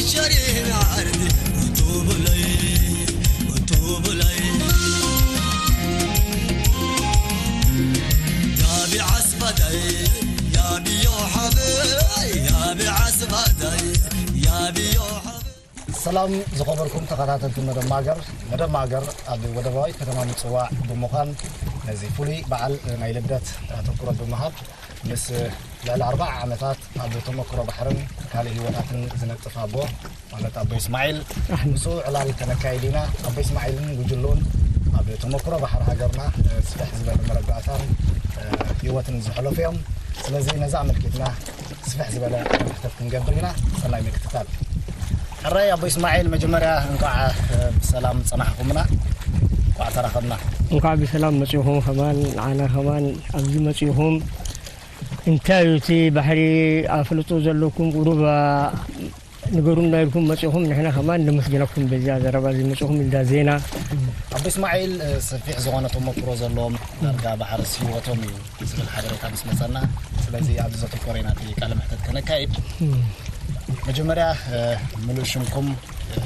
شريم عرض وطوب لي، وطوب لي. يا بعصبة داي، يا بيو حبي، يا بعصبة داي، يا بيو حبي. ሰላም ዝኸበርኩም ተኸታተልቲ መደብ ማገር። መደብ ማገር ኣብ ወደባዊት ከተማ ምጽዋዕ ብምዃን ነዚ ፍሉይ በዓል ናይ ልደት ኣተኩሮ ብምሃብ ምስ ልዕሊ ኣርብዓ ዓመታት ኣብ ተመክሮ ባሕርን ካልእ ህይወታትን ዝነጥፍ ኣቦ ማለት ኣቦ እስማዒል ኣሕመድ። ምስኡ ዕላል ከነካይድ ኢና። ኣቦ እስማዒልን ጉጅልኡን ኣብ ተመክሮ ባሕሪ ሃገርና፣ እ፣ ስፍሕ ዝበለ መረዳእታን፣ እ፣ ህይወትን ዝሕለፉ እዮም። ስለዚ ነዚ ኣመልኪትና ስፍሕ ዝበለ ሕተት ክንገብር ኢና። ሰናይ ምክትታል። ሕራይ ኣቦ እስማዒል፣ መጀመርያ እንቋዕ፣ እ፣ ብሰላም ጸናሕኩምና። እንቋዕ ተራኸብና። እንኳዕ ብሰላም መጺኹም ከማን፣ ንዓና ከማን ኣብዚ መጺኹም። እንታይ እዩ እቲ ባሕሪ ኣፍልጦ ዘለኩም ቁሩብ፣ አ፣ ንገሩና ኢልኩም መጺኹም፣ ንሕና ከማን ነመስግነኩም በዚኣ ዘረባ እዚ መጺኹም ኢልዳ ዜና። ኣቦ እስማዒል፣ እ፣ ሰፊሕ ዝኾነ ተመክሮ ዘለዎም ዳርጋ ባሕርስ ህይወቶም እዩ ዝብል ሓበሬታ ምስ መጸና፣ ስለዚ ኣብዚ ዘተኮረ ኢና እቲ ቃለ መሕተት ከነካይድ። እም። መጀመርያ፣ እ፣ ምሉእ ሽምኩም፣ እ፣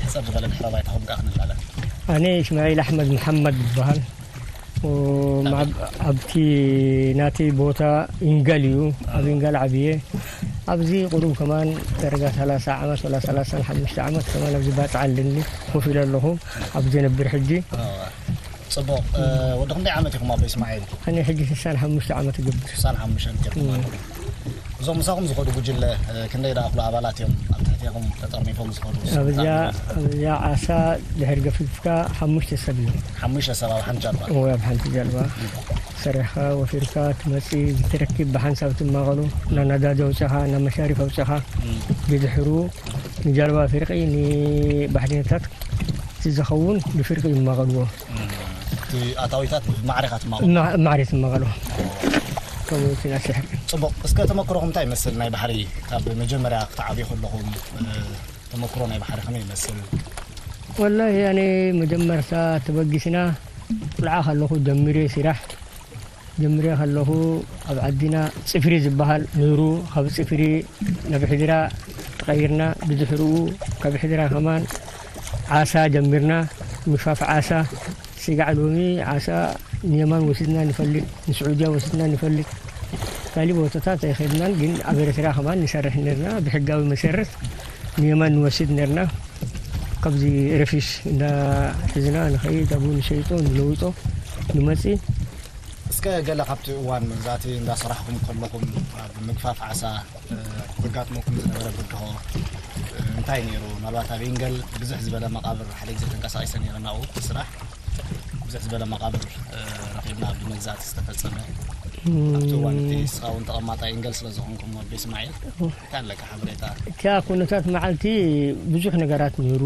ሕጸር ዝበለ ድሕረ ባይታኹም ከኣ ክንላለ። ኣነ እስማዒል ኣሕመድ መሓመድ ይበሃል። ኦ፣ ኣብ ማብ-፣ ኣብቲ ናተይ ቦታ ኢንጋል እዩ። ኣብ ኢንጋል ዓብየ። ኣብዚ ቁሩብ ከማን ደረጃ ሰላሳ ዓመት ወላ ሰላሳን ሓሙሽተ ዓመት ከማን ኣብዚ ባጽዓ ኣለኒ። ኮፍ ኢለ ኣለኹ። ኣብ ዝነብር ሕጂ። ኣዋ። ጽቡቕ። እ፣ ወዲ ክንደይ ዓመት ኢኹም ኣቦ እስማዒል? ኣነ ሕጂ ስሳን ሓሙሽተ ዓመት እገብር። ስሳን ሓሙሽተን ጌርኩም እም። ማለት እዩ። እዞም ምሳኹም ዝኸዱ ጉጅለ፣ እ፣ ክንደይ ደኣ ክሉ ኣባላት እዮም ኣብ ትሕቴኹም ተጠርኒፎም ዝኸዱ? ኣብዚኣ፣ ኣብዚኣ ዓሳ ድሕሪ ገፊፍካ ሓሙሽተ ሰብ እዩ። ሓሙሽተ ሰብ ኣብ ሓንቲ ጃልባ? እወ፣ ኣብ ሓንቲ ጃልባ። እም። ሰሪሕኻ፣ ወፊርካ፣ ትመጽእ፣ ዝተረኪብ ብሓንሳብ ትማቐሉ፣ ናብ ነዳዲ ኣውጺኻ፣ ናብ መሻሪፍ ኣውጺኻ፣ እም። ብድሕሩ ንጃልባ ፍርቂ፣ ንባሕሪነታት እቲ ዝኸውን ብፍርቂ ይማቐልዎ። እም፣ እቲ ኣታዊታት ብማዕረ ኢኻ ትማቐሎ? ማ-፣ ማዕረ ትማቐሎ። ከምኡ እቲ ናስሕር። ጽቡቕ። እስከ ተመክሮኹም እንታይ ይመስል? ናይ ባሕሪ ካብ መጀመርያ ክትዓብዩ ከለኹም፣ እ፣ ተመክሮ ናይ ባሕሪ ከመይ ይመስል? ወላሂ፣ ኣነ መጀመርታ ተበጊስና፣ ቁልዓ ከለኹ ጀሚረ ስራሕ። ጀምሬ ከለኹ ኣብ ዓድና ጽፍሪ ዝበሃል ነይሩ። ካብ ጽፍሪ ናብ ሕድራ ተቐይርና፣ ብድሕሪኡ ካብ ሕድራ ከማን ዓሳ ጀሚርና፣ ምሻፍ ዓሳ። ስጋዕ ሎሚ ዓሳ ንየማን ወሲድና ንፈልጥ፣ ንስዑድያ ወሲድና ንፈልጥ። ካልእ ቦታታት ኣይኸድናን፣ ግን ኣብ ኤርትራ ከማን ንሰርሕ ነርና። ብሕጋዊ መሰረት ንየማን ንወስድ ነርና። ካብዚ ረፊሽ እንዳ ሒዝና ንኸይድ፣ ኣብኡ ንሸይጦ፣ ንለውጦ፣ ንመጽእ። እስከ ገለ ካብቲ እዋን መግዛእቲ እንዳሰራሕኩም ከለኹም ኣብ ምግፋፍ ዓሳ፣ እ፣ ዘጋጥመኩም ዝነበረ ብድሆ፣ እ፣ እንታይ ነይሩ? ምናልባት ኣብ ኢንገል ብዝሕ ዝበለ መቓብር ሓደ ግዜ ተንቀሳቒሰ ነይረ ናብኡ ስራሕ። ብዝሕ ዝበለ መቓብር፣ እ፣ ረኺብና ኣብዚ መግዛእቲ ዝተፈጸመ። እም። ኣብቲ እዋን እቲ ንስኻ እውን ተቐማጣይ ኢንገል ስለ ዝኾንኩም ወዲ እስማዒል፣ እንታይ ኣለካ ሓበሬታ? እታ ኩነታት መዓልቲ ብዙሕ ነገራት ነይሩ።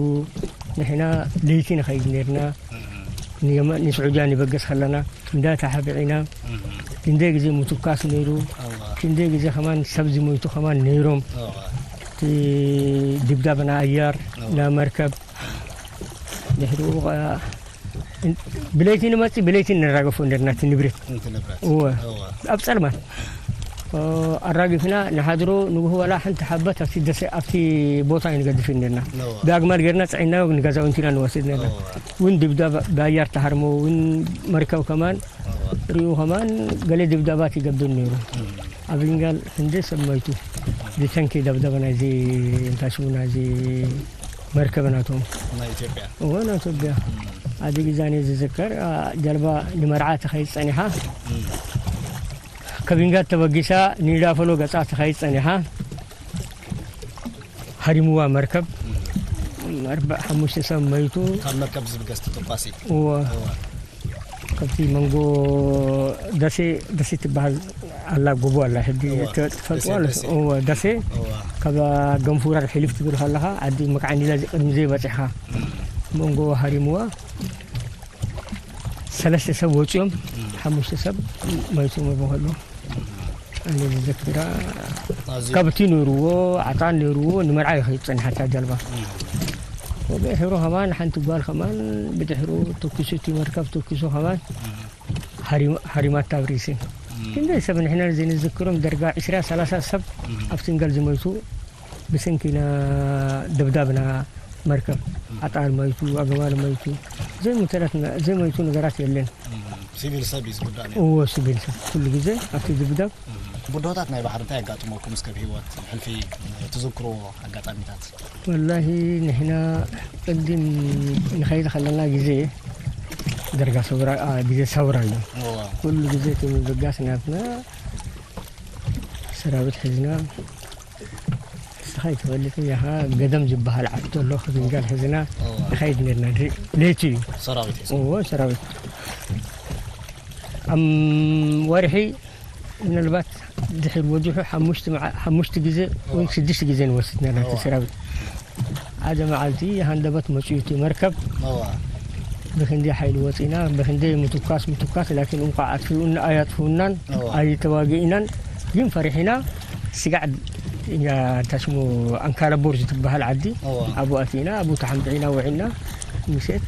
ንሕና ለይቲ ንኸይድ ነርና። እም። ንየመ-፣ ንስዑድያ ንበገስ ከለና። እንዳ ተሓቢዒና እም። ክንደይ ግዜ ምትኳስ ነይሩ፣ እዋ። ክንደይ ግዜ ከማን ሰብ ዝሞይቱ ከማን ነይሮም። እዋ። እቲ ድብዳብ ናይ ኣያር፣ እዋ። ናይ መርከብ፣ ድሕሪኡ ኸ-፣ እን-፣ ብለይቲ ንመጽእ፣ ብለይቲ ንራገፎ ነርና እቲ ንብረት። እቲ ንብረት። እወ። እዋ። ኣብ ጸልማት። ኦ፣ ኣራጊፍና ንሓድሮ ንግሆ ዋላ ሓንቲ ሓበት ኣብቲ ደሴ-፣ ኣብቲ ቦታ ኣይንገድፍን ነርና። እዋ። ብኣግማል ጌርና ጸዒናዮ ንገዛውንቲ ኢና ንወስድ ነርና። እዋ። እውን ድብዳብ ብኣያር ተሃርሞ፣ እውን መርከብ ከማን ሪኡ ከማን ገለ ድብዳባት ይገብር ነይሩ። እም። ኣብ ኢንጋል ክንደይ ሰብ ሞይቱ። ብተንኪ ደብደበ ናይዚ እንታይ ሽሙ ናይዚ መርከብ ናቶም። ናይ ኢትዮጵያ። እወ፣ ናይ ኢትዮጵያ። እም። ኣዲ ግዛኔ ዝዝከር፣ አ፣ ጀልባ ንመርዓ ተኸይድ ጸኒሓ። እም። ካብ ኢንጋል ተበጊሳ ንዳፈሎ ገጻ ተኸይድ ጸኒሓ። ሃሪምዋ መርከብ። እም። ኣርባዕ ሓሙሽተ ሰብ መይቱ። ካብ መርከብ ዝብገስ ተተኳሲ። እወ። እወ። ካብቲ መንጎ ደሴ፣ ደሴ ትበሃል ኣላ፣ ጎቦ ኣላ፣ ሕጂ እወ። ተ-፣ ትፈልጥዋ ደሴ፣ ኣሎ? ደሴ። እወ፣ ደሴ። እወ። ካብ ገንፉራር ሕልፍ ትብል ከለኻ፣ ዓዲ መክዓኒላ እዚ ቅድሚ ዘይበጺሕኻ፣ እም። መንጎ ሃሪምዋ፣ ሰለስተ ሰብ ወጺኦም፣ እም። ሓሙሽተ ሰብ መይቶም ኣብ ከሎ። ኣነ ዝዘክራ ኣዝዩ ካብቲ ነይርዎ፣ ዓጣን ነይርዎ፣ ንመርዓ ይኸይድ ጸኒሓ እታ ጀልባ። እም። ወብድሕሩ ከማን ሓንቲ ጓል ከማን ብድሕሩ ተኩሱ፣ እቲ መርከብ ተኩሱ ከማን እም። ሃሪማ-፣ ሃሪማታ ኣብ ርእሲ። እም። ክንደይ ሰብ ንሕና ዘይንዝክሮም ደርጋ ዕስራ ሰላሳ ሰብ እም። ኣብቲ ንገል ዝሞይቱ ብሰንኪና ደብዳብና መርከብ ኣጣል መይቱ፣ ኣገማል መይቱ፣ ዘይሙተላት ዘይመይቱ ነገራት የለን። ሲቪል ሰብ እዩ ዝጉዳእ ነይሩ። እዎ፣ ሲቪል ሰብ ኩሉ ግዜ ኣብቲ ድብዳብ። ብድሆታት ናይ ባሕሪ እንታይ ኣጋጥመኩም? እስከ ብህይወት ሕልፊ ትዝክርዎ ኣጋጣሚታት? ወላሂ ንሕና ቅድም ንኸይድ ከለና ግዜ ደርጋ ሰውራ፣ አ፣ ግዜ ሰውራ እዩ። እዎ። ኩሉ ግዜ እቲ ምብጋስ ናትና ሰራዊት ሒዝና፣ ንስኻ ይትፈልጥ ኢኻ፣ ገደም ዝበሃል ዓፍቶ ኣሎ፣ ፍንጃል ሒዝና እዎ። ንኸይድ ነርና። ድሪ-፣ ለይቲ እዩ። ሰራዊት እዩ። እዎ፣ ሰራዊት። ኣም ወርሒ ምናልባት ድሕር ወዲሑ ሓሙሽተ መዓ-፣ ሓሙሽተ ግዜ ወይ ስድስተ ግዜ ንወስድ ነርና እቲ እዎ። ሰራዊት። ሓደ መዓልቲ ሃንደበት መፅኡ እቲ መርከብ እዎ። ብክንደይ ሓይሊ ወፂና፣ ብክንደይ ምትኳስ ምትኳስ፣ ላኪን እንኳዕ ኣጥፍኡና ኣያጥፍኡናን እዎ። ኣይተዋግኢናን፣ ግን ፈሪሒና ስጋዕ እያ ታሽሙ ኣንካለቦር ዝትበሃል ዓዲ እዎ። ኣብኡ ኣቲና፣ ኣብኡ ተሓምቢዕና ውዒልና፣ ምሸት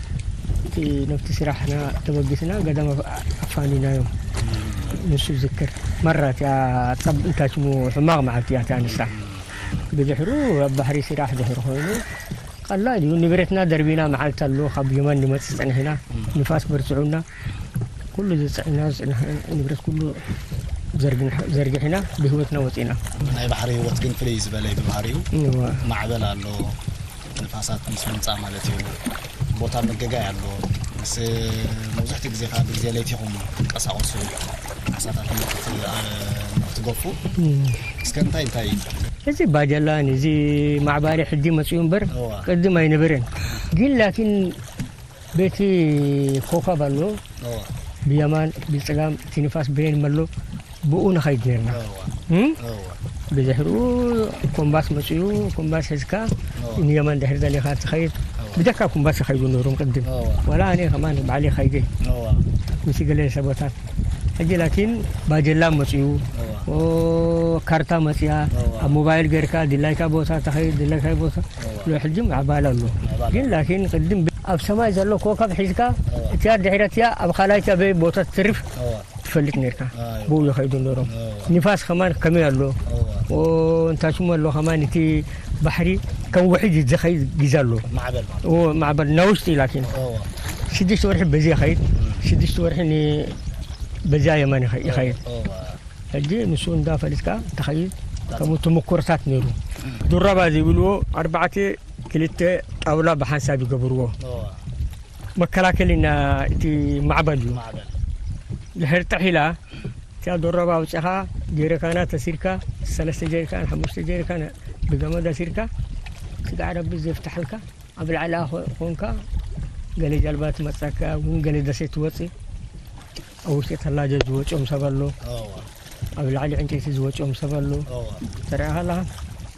እቲ ነብቲ ስራሕና ተበጊስና ገዳም ኣፍ-፣ ኣፋኒናዮም። ንሱ ዝክር መራት እያ፣ ጸብ-፣ እንታይ ሽሙ ሕማቕ መዓልቲ እያ እታ ንሳ። ብድሕሩ ኣብ ባሕሪ ስራሕ ድሕሪ ኮይኑ ቀላል እዩ። ንብረትና ደርቢና መዓልቲ ኣሎ ካብ የመን ንመጽእ ጸኒሕና፣ ንፋስ በርትዑና፣ ኩሉ ዝጸዕና ዝጽንሐ ንብረት ኩሉ ዘርግን-፣ ዘርጊሕና ብህይወትና ወጺና። ናይ ባሕሪ ህይወት ግን ፍልይ ዝበለ እዩ ብባህሪኡ። እዋ። ማዕበል ኣሎ፣ ንፋሳት ምስ ምምጻእ ማለት እዩ። ቦታ ምግጋይ ኣሎ። ምስ መብዛሕትኡ ግዜ ከዓ ብግዜ ለይቲ ኢኹም ትንቀሳቐሱ፣ ዓሳታት ንክት-፣ ንክትገፉ። እም። እስከ እንታይ እንታይ እዚ ባጀላን እዚ ማዕባሪ ሕጂ መፅኡ እምበር እዋ። ቅድም ኣይነበረን። ግን ላኪን ቤቲ ኮኸብ ኣሎ እዋ። ብየማን ብፀጋም እቲ ንፋስ ብሬን መሎ ብኡ ንኸይድ ነርና። እዋ። እም? እዋ። ብድሕሪኡ ኮምባስ መፅኡ፣ ኮምባስ ሒዝካ እዋ። ንየማን ድሕሪ ደሊኻ ትኸይድ። እዋ። ብደካ ኮምባስ ይኸይዱ ነይሮም ቅድም። እዋ። ዋላ ኣነ ከማን ባዕለይ ኸይደ እዋ። ምስ ገለ ሰቦታት። ሕጂ ላኪን ባጀላ መፅኡ፣ እዋ። ኦ፣ ካርታ መፅያ፣ እዋ። ኣብ ሞባይል ጌርካ ድላይካ ቦታ ተኸይድ፣ ድላይካ ቦታ እዋ። ሎ ሕጂ ማዕባል ኣሎ። ማዕባል ግን ኣሎ። ላኪን ቅድም ብ-፣ ኣብ ሰማይ ዘሎ ኮከብ ሒዝካ እዋ። እቲያ ድሕረትያ ኣብ ካልኣይታ በይ ቦታ ትርፍ እዋ። ትፈልጥ ነርካ። ኣይ። ብኡ ይኸይዱ ነሮም። እዋ። ንፋስ ከማን ከመይ ኣሎ? እዋ። ኦ፣ እንታይ ሽሙ ኣሎ ከማን እቲ ባሕሪ ከም ውሕጅ ዝኸይድ ግዜ ኣሎ። ማዕበል ማለት። ኦ፣ ማዕበል ናውሽጢ ላኪን እዋ። ሽዱሽተ ወርሒ በዚ ይኸይድ፣ ሽዱሽተ ወርሒ ን-፣ በዚያ የማን ይኸ-፣ ይኸይድ። እዋ። ሕጂ ንሱ እንዳፈሊጥካ ትኸይድ፣ ከምኡ ተመኮርታት ነይሩ። ዱራባ ዘይብልዎ ኣርባዕተ ክልተ ጣውላ ብሓንሳብ ይገብርዎ። እዋ። መከላከሊ ና-፣ እቲ ማዕበል እዩ። ማዕበል። ድሕር ጥሕ ኢላ እቲያ ዱራባ ኣውፂኻ ጀሪካና ተሲርካ፣ ሰለስተ ጀሪካን፣ ሓሙሽተ ጀሪካን ብገመድ ኣሲርካ፣ ስጋዕ ረቢ ዘፍትሓልካ፣ ኣብ ላዕሊ ኮ-፣ ኮንካ፣ ገለ ጀልባ ትመፀካ፣ እውን ገለ ደሴት ትወፅእ። ኣብ ውሽጢ ተላጀ ዝወፅኦም ሰብ ኣሎ፣ እዋ። ኣብ ላዕሊ ዕንጨይቲ ዝወፅኦም ሰብ ኣሎ። እዋ። ተረኣ ከለኻ፣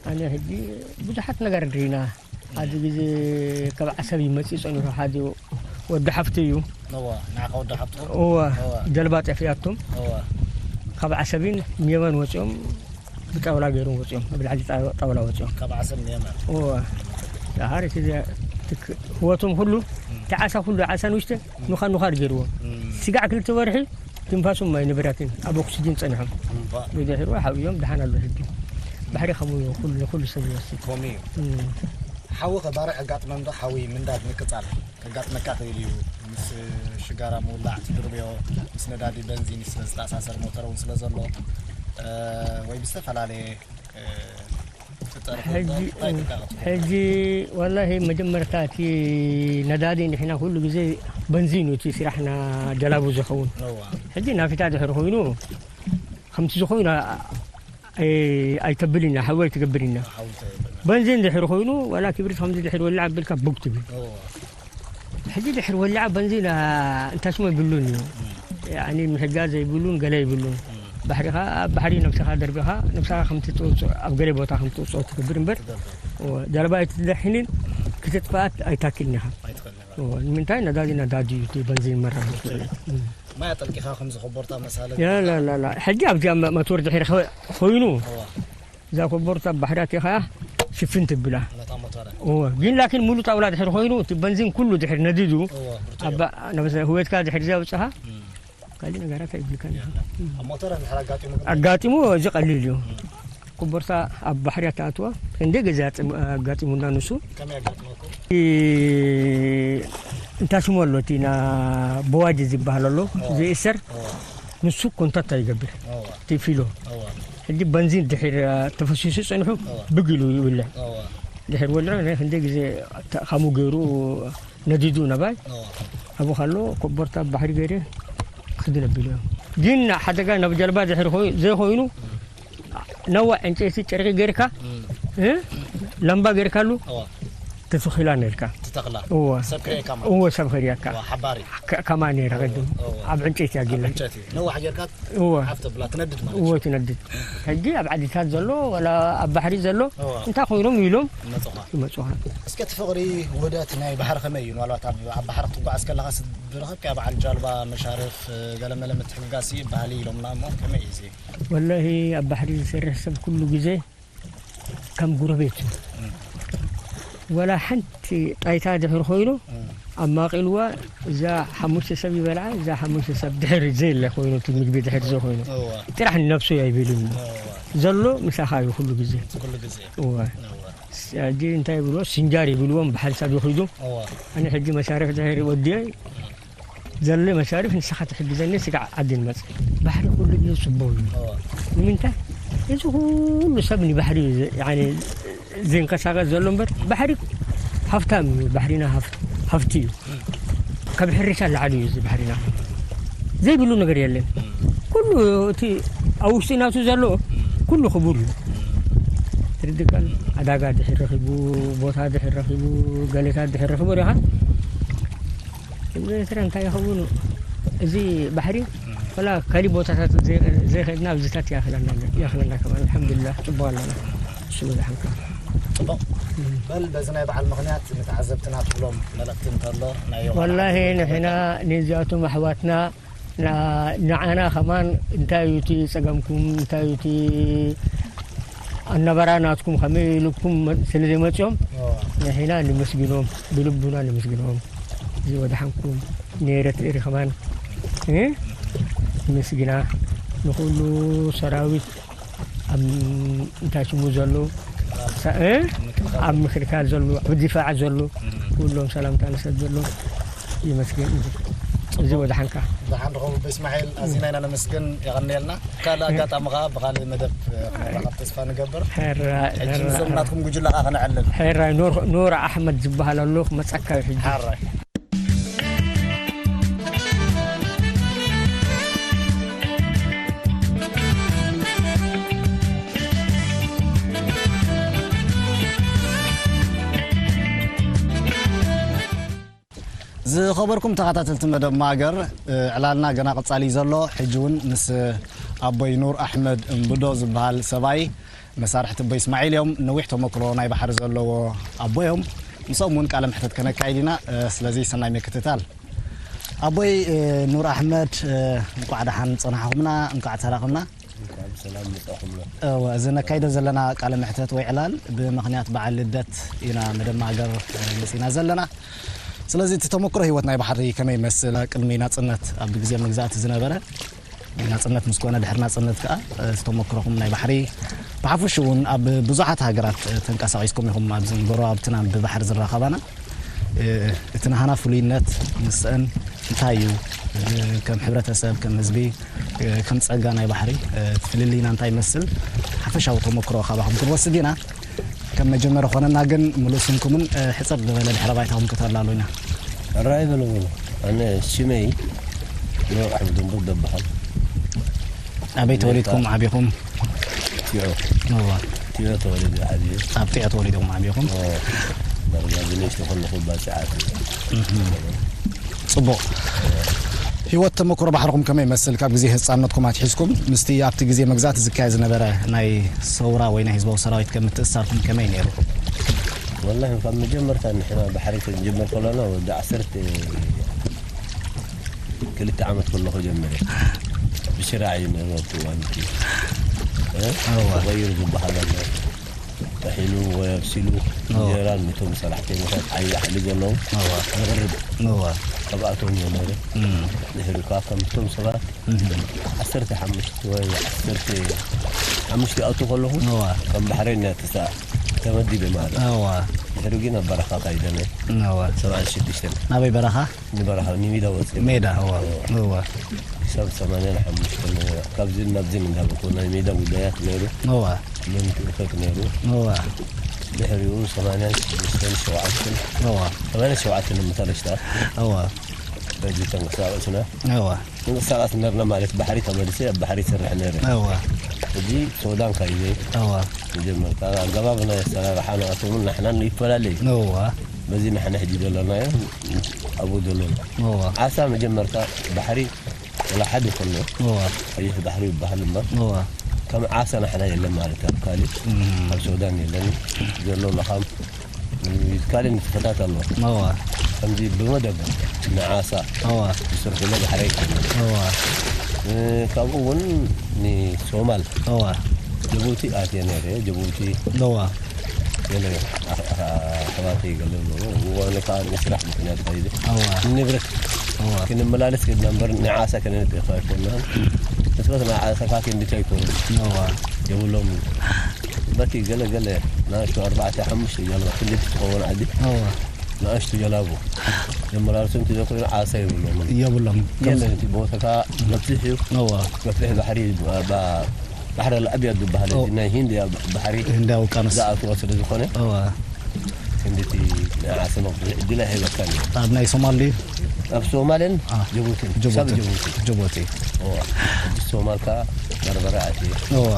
ኣነ ሕጂ ብዙሓት ነገር ርኢና። ሓደ ግዜ ካብ ዓሰብ ይመፅእ ፀኒሑ ሓደ ወዲ ሓፍቲ እዩ። እዋ። ንዓኻ ወዲ ሓፍትኹም? እዋ፣ እዋ። ጀልባ ጠፊኣቶም እዋ። ካብ ዓሰብን ንየመን ወፂኦም ብጣውላ ገይሮም ወፂኦም፣ ኣብ ላዕሊ ጣ-፣ ጣውላ ወፂኦም። ካብ ዓሰብ ንየመን? እዋ። ደሓር እቲ ዘ-፣ ትክ-፣ ህይወቶም ኩሉ፣ እቲ ዓሳ ኩሉ፣ ዓሳ ንውሽተ ኑኻ ኑኻ ገይርዎ። እም። ስጋዕ ክልተ ወርሒ ትንፋሶም ኣይነበራትን፣ ኣብ ኦክስጅን ጸኒሖም። እምባ። ብድሕሩ ሓውዮም ደሓን ኣሎ ሕጂ። ባሕሪ ከምኡ እዩ፣ ኩሉ፣ ኩሉ ሰብ ይወስድ። ከምኡ እዩ። እም። ሓዊ ኸ ባርዕ ኣጋጥመም ዶ? ሓዊ ምንዳድ ምቅጻል ከጋጥመካ ክእል እዩ። ምስ ሽጋራ ምውላዕ ትድርብዮ፣ ምስ ነዳዲ በንዚን ስለ ዝተኣሳሰር ሞተር እውን ስለ ዘሎ፣ እ፣ ወይ ብዝተፈላለየ፣ እ፣ ፍጠር ሕጂ፣ እንታይ ትጋጥም? ሕጂ ወላሂ መጀመርታ እቲ ነዳዲ ንሕና ኩሉ ግዜ በንዚን እዩ እቲ ስራሕና ጀላቡ ዝኸውን። እዋ። ሕጂ ናፊታ ድሕሪ ኮይኑ ከምቲ ዝኾይኑ ኣ-፣ ኣይ-፣ ኣይተብልን ኢና፣ ሓዊ ኣይትገብር ኢና። ሓዊ ተብልና። በንዚን ድሕሪ ኮይኑ ዋላ ክብሪት ከምዚ ድሕሪ ወላዕ ኣቢልካ ቡግ ትብል። እዋ። ሕጂ ድሕሪ ወላዕ በንዚን፣ ኣ፣ እንታይ ሽሞ ይብሉን እዩ። ያኒ ምሕጋዝ ዘይብሉን ገለ ይብሉን። ባሕሪኻ፣ ኣብ ባሕሪ ነብስኻ ደርቢኻ፣ ነብስኻ ከም ትውጽኦ፣ ኣብ ገለ ቦታ ከም ትውጽኦ ትገብር እምበር፣ ትገብር። እወ፣ ጀልባ ኣይትድሕንን ክትጥፋኣት ኣይታክልን ኢኻ። ኣይትኽእልን ኢኻ። እወ፣ ንምንታይ ነዳዲ ነዳዲ እዩ፣ እቲ በንዚን መራሒ። ማይ ኣጠልቂኻ ከምዚ ኮቦርታ መሳለ ያ፣ ላ፣ ላ፣ ላ። ሕጂ ኣብዚኣ መ-፣ መቶር ድሕሪ ኸ-፣ ኮይኑ፣ እዋ። እዛ ኮቦርታ ባሕሪ ኣቲኻ ሽፍን ትብላ። ነታ ሞተረ። እወ፣ ግን ላኪን ሙሉ ጣውላ ድሕሪ ኮይኑ፣ እቲ በንዚን ኩሉ ድሕሪ ነዲዱ፣ እወ፣ ብርቱዕ እዩ። ኣባ-፣ ነበሰ ህይወትካ ድሕሪ ዘውጽኻ፣ እም። ካልእ ነገራት ኣይብልካን ኢኻ። የለን። ኣብ ሞተር እንድሕር ኣጋጢሙ ግን ኣጋጢሙ፣ እዚ ቀሊል እዩ። ኮቦርታ ኣብ ባሕሪ ኣተኣትዋ ክንደይ ግዜ ኣጽም-፣ ኣጋጢሙና ንሱ። ከመይ ኣጋጥመኩም? እ፣ እንታይ ሽሙ ኣሎ፣ እቲ ና በዋጅ ዝበሃል ኣሎ፣ ዝእሰር፣ ንሱ ኮንታክት ይገብር። እቲ ፊሎ ሕጂ በንዚን ድሒር ተፈሲሱ ጸኒሑ ብግ ኢሉ ይውልዕ። ድሒር ወልዑ ናይ ክንደይ ግዜ ተ-፣ ከምኡ ገይሩ ነዲዱ ነባይ ኣብኡ ከሎ ኮቦርታ ባሕሪ ገይረ ክድን ኣቢሉ እዮም። ግን ሓደጋ ናብ ጀልባ ድሕሪ ኮይ-፣ ዘይኮይኑ ነዋ ዕንጨይቲ ጨርቂ ገይርካ፣ እ? ላምባ ገይርካሉ ተተኺላ ነርካ። ትተኽላ እወ። ሰብ ክርእየካ ማለት እወ፣ ሰብ ክርእየካ። እወ፣ ሓባሪ ከ-፣ ከማ ነይረ ቅድም እወ። ኣብ ዕንጨይቲ ኣጊላ። ዕንጨይቲ ነዋሕ ጌርካ እወ። ሓፍ ተብላ ትነድድ ማለት እወ፣ ትነድድ። ሕጂ ኣብ ዓዲታት ዘሎ ወላ ኣብ ባሕሪ ዘሎ እወ። እንታይ ኮይኖም ኢሎም ይመጹኻ። ይመጹኻ። እስከ እቲ ፍቕሪ ውህደት ናይ ባሕሪ ከመይ እዩ? ምናልባት ኣብ፣ ኣብ ባሕሪ ክትጓዓዝ ከለኻስ ዝረኸብካዮ በዓል ጃልባ መሻርፍ ገለመለ ምትሕግጋዝ ይበሃል እዩ ኢሎምና እሞ ከመይ እዩ እዚ? ወላሂ ኣብ ባሕሪ ዝሰርሕ ሰብ ኩሉ ግዜ ከም ጉረቤት እዩ። ወላ ሓንቲ ጣይታ ድሕር ኮይኑ ኣማቒልዋ እዛ ሓሙሽተ ሰብ ይበልዓ፣ እዛ ሓሙሽተ ሰብ ድሕር ዘየለ ኮይኑ እቲ ምግቢ ድሕር ዘኮይኑ እዋ ጥራሕ ንነብሱ ኣይብልን። እዋ ዘሎ ምሳኻ እዩ ኩሉ ግዜ። ኩሉ ግዜ እወ። እዋ ሕጂ እንታይ ይብልዎ ስንጃር ይብልዎም ብሓንሳብ ይኹዱ። እዋ ኣነ ሕጂ መሻርፍ ድሕር ወዲየ ዘለ መሻርፍ ንስኻ ትሕግዘኒ ስጋዕ ዓዲ ንመጽእ። ባሕሪ ኩሉ ግዜ ጽቡቕ እዩ። እዋ ንምንታይ እዚ ኩሉ ሰብ ንባሕሪ እዩ ዝ-፣ ያኒ ዝንቀሳቐስ ዘሎ እምበር ባሕሪ ሃፍታም እዩ። ባሕሪና ሃፍ-፣ ሃፍቲ እዩ። ካብ ሕርሻ ላዕሊ እዩ እዚ ባሕሪና። ዘይብሉ ነገር የለን። ኩሉ እቲ ኣብ ውሽጢ ናቱ ዘሎ ኩሉ ክቡር እዩ። ትርድእ ቃል ዕዳጋ ድሕር ረኺቡ፣ ቦታ ድሕር ረኺቡ፣ ገሌታት ድሕር ረኺቡ ሪኻ። እዚ ኤርትራ እንታይ ይኸውን? እዚ ባሕሪ ወላ ካሊእ ቦታታት ዘይ-፣ ዘይኸድና ኣብዚታት ይኣኽለና ኣሎ። ይኣኽለና ከማን ኣልሓምዱሊላህ ጽቡቕ ኣለና። እሱ በዝሓንካ። ጽቡቕ። በል በዚ ናይ በዓል ምኽንያት ንተዓዘብትና ትብሎም መልእኽቲ እንተሎ ናይ ዮሃና ወላሂ ኣሕመድ ንሕና ነዚኣቶም ኣሕዋትና ና-፣ ንዓና ከማን እንታይ እዩ እቲ ጸገምኩም? እንታይ እዩ እቲ ኣነባራ ናትኩም ከመይ ኢልኩም መ-፣ ስለ ዘይመጽኦም ንሕና ንምስግኖም፣ ብልቡና ንምስግኖም። እዚ ወድሓንኩም ነይረት እሪ ከማን እ? ምስግና ንኹሉ ሰራዊት ኣብ እንታይ ሽሙ ዘሎ ሳ-፣ እ? ኣብ ምክልካል ዘሎ፣ ኣብ ዲፋዕ ዘሎ ኩሎም ሰላምታ ንሰደሎም። ይመስገን እንጂ እዚ ወድሓንካ። ደሓን ርኸቡ በስማዒል፣ ኣዚና ኢና ነመስግን፣ የቐንየልና። ካልእ ኣጋጣሚ ኸዓ ብኻልእ መደብ ክንራኸብ ተስፋ ንገብር። ሕራይ፣ ሕጂ ሕራይ፣ ምስዞም ናትኩም ጉጅለ ኸዓ ክነዕልል። ሕራይ፣ ኑር፣ ኑር ኣሕመድ ዝበሃል ኣሎ፣ ክመጸካ እዩ ሕጂ። ሕራይ። ዝኸበርኩም ተኸታተልቲ መደብ ማገር፣ ዕላልና ገና ቀጻሊ እዩ ዘሎ። ሕጂ እውን ምስ ኣቦይ ኑር ኣሕመድ እምብዶ ዝበሃል ሰብኣይ መሳርሕቲ ኣቦይ እስማዒል እዮም። ነዊሕ ተመክሮ ናይ ባሕሪ ዘለዎ ኣቦ እዮም። ምስኦም እውን ቃለ መሕተት ከነካይድ ኢና። ስለዚ ሰናይ ምክትታል። ኣቦይ ኑር ኣሕመድ፣ እንቋዕ ደሓን ጸናሕኹምና፣ እንቋዕ ተራኸብና። እንኳዕ ብሰላም መጻኹምና። እወ፣ እዚ ነካይዶ ዘለና ቃለ መሕተት ወይ ዕላል ብምኽንያት በዓል ልደት ኢና መደብ ማእገር መጺና ዘለና። ስለዚ እቲ ተመክሮ ህይወት ናይ ባሕሪ ከመይ ይመስል? ቅድሚ ናጽነት ኣብ ግዜ መግዛእቲ ዝነበረ፣ ናጽነት ምስ ኮነ ድሕሪ ናጽነት ከኣ እቲ ተመክሮኹም ናይ ባሕሪ ብሓፈሽኡ እውን ኣብ ብዙሓት ሃገራት ተንቀሳቒስኩም ኢኹም። ኣብዚ ጎረባብትና ብባሕሪ ዝራኸባና እ፣ እቲ ናህና ፍሉይነት ምስአን እንታይ እዩ? እ፣ ከም ሕብረተሰብ፣ ከም ህዝቢ፣ እ፣ ከም ጸጋ ናይ ባሕሪ፣ እ፣ እቲ ፍልልይና እንታይ ይመስል? ሓፈሻዊ ተመክሮ ካባኹም ክንወስድ ኢና። ከም መጀመርያ ኮነና ግን ምሉእ ስምኩምን፣ እ፣ ሕጽር ዝበለ ድሕረ ባይታኹም ከተላሉ ኢና። ሕራይ በሉ። ኣነ ሽመይ ኑር ኣሕመድ እምቡር ደበሃል። ኣበይ ተወሊድኩም ዓቢኹም? ቲዖ። እዋ። ቲዖ ተወሊደ ዓብየ። ኣብ ጢዖ ተወሊድኩም ዓቢኹም? ኦ፣ ዳርጋ ብንእሽቶ ከለኹ ባጽዕ ዓቢ። እህ። ጽቡቕ። ህይወት ተመክሮ ባሕርኹም ከመይ ይመስል? ካብ ግዜ ህጻንነትኩም ኣትሒዝኩም ምስቲ ኣብቲ ግዜ መግዛእቲ ዝካየድ ዝነበረ ናይ ሰውራ ወይ ናይ ህዝባዊ ሰራዊት ከ ምትእስሳርኩም ከመይ ነይሩ? ወላሂ ካብ መጀመርታ ንሕና ባሕሪ ክንጅምር ከለና ወዲ ዓሰርተ ክልተ ዓመት ከለኹ ጀሚረ። ብሽራዕ እዩ ነይሩ ኣብቲ እዋን እቲ። እ? እዋ። ተቐይሩ ዝበሃል ኣሎ። ጥሒኑ ወይ ኣብሲሉ እንጀራ ነቶም ሰራሕተኛታት ዓብዪ ሓይሊ ዘለዎም የቕርብ። ካብኣቶም እዮም ነይሩ። ድሕሪ ከዓ ከምቶም ሰባት ዓሰርተ ሓሙሽተ ወይ ዓሰርተ ሓሙሽተ ይኣቱ ከለኹ ከም ባሕረኛ ተመዲበ ማለት እዩ። ድሕሪ ግን ኣብ በረኻ ካይደነ ሰብዓን ሽዱሽተን ናበይ በረኻ? ንበረኻ ንሜዳ ወፂ ሜዳ። እዋ። እዋ። ክሳብ ሰማንያን ሓሙሽተን ካብዚን ናብዚን እንዳበልኩ ናይ ሜዳ ጉዳያት ነይሩ። እዋ። ምንትእፈት ነይሩ። እዋ። ድሕሪኡ ሰማንያን ሽዱሽተን ሸውዓተን እዋ። ሰማንያን ሸውዓተን መተረሽታ እዋ። በዚ ተንቀሳቐስና እዋ። ምንቅስቃስ ነርና ማለት ባሕሪ ተመልሰ ኣብ ባሕሪ ይሰርሕ ነይረ። እዋ። እዚ ሶዳን ካይዘ እዋ። መጀመርታ ኣገባብ ናይ ኣሰራርሓ ንኣቶምን ንሕናን ይፈላለዩ። እዋ። በዚ ንሕና ሕጂ ዘለናዮ ኣብኡ ዘሎና እዋ። ዓሳ መጀመርታ ባሕሪ ወላ ሓደ ከሎ እዋ። ቀይሕ ባሕሪ ይበሃል እምበር እዋ። ከም ዓሳ ንሕና የለን ማለት ኣብ ካልእ እም። ኣብ ሶዳን የለን ዘሎ ለኻም ካልእ ንጥፈታት ኣሎ። እዋ። ከምዚ ብመደብ ንዓሳ እዋ። ዝስርሕሉ ባሕሪ ኣይኮነን። እዋ። እ፣ ካብኡ እውን ንሶማል እዋ። ጅቡቲ ኣትየ ነይረ። ጅቡቲ እዋ። ገለ ኣሕ-፣ ኣሕ-፣ ኣሕዋተይ ገለ ኣለዎ። እዋኑ ከዓ ንስራሕ ምኽንያት ከይደ። እዋ። ንንብረት እዋ። ክንመላለስ ከድና እምበር ንዓሳ ከነንጥፍ ኣይኮንናን። ንስበት ንዓሳ ከዓ ክንድቲ ኣይኮኑን። እዋ። የብሎም። በቲ ገለ ገለ ንኣሽቱ ኣርባዕተ ሓሙሽተ ጃልባ ክንድቲ ትኸውን ዓዲ። እዋ። ንኣሽቱ ጀላቡ ዘመላልሱ እንተዘይኮይኑ ዓሳ የብሎምን። የብሎም። ከም እቲ ቦታ ከዓ ነፊሕ እዩ። እዋ። ነፊሕ ባሕሪ ባ-፣ ባሕሪ ኣልኣብያድ ዝበሃል ኦ። እቲ ናይ ሂንድ ባሕሪ ህንዳዊ ውቅያኖስ። ዝኣትዎ ስለ ዝኾነ እዋ። ክንድቲ ናይ ዓሳ መጉዳእቲ ዕድል ኣይህበካን እዩ። ኣብ ናይ ሶማል ድዩ? ኣብ ሶማልን አ፣ ጅቡትን። ጅቡቲ። ክሳብ ጅቡቲ። ጅቡቲ። እዋ። ሶማል ከዓ በርበራ ኣትየ። እዋ።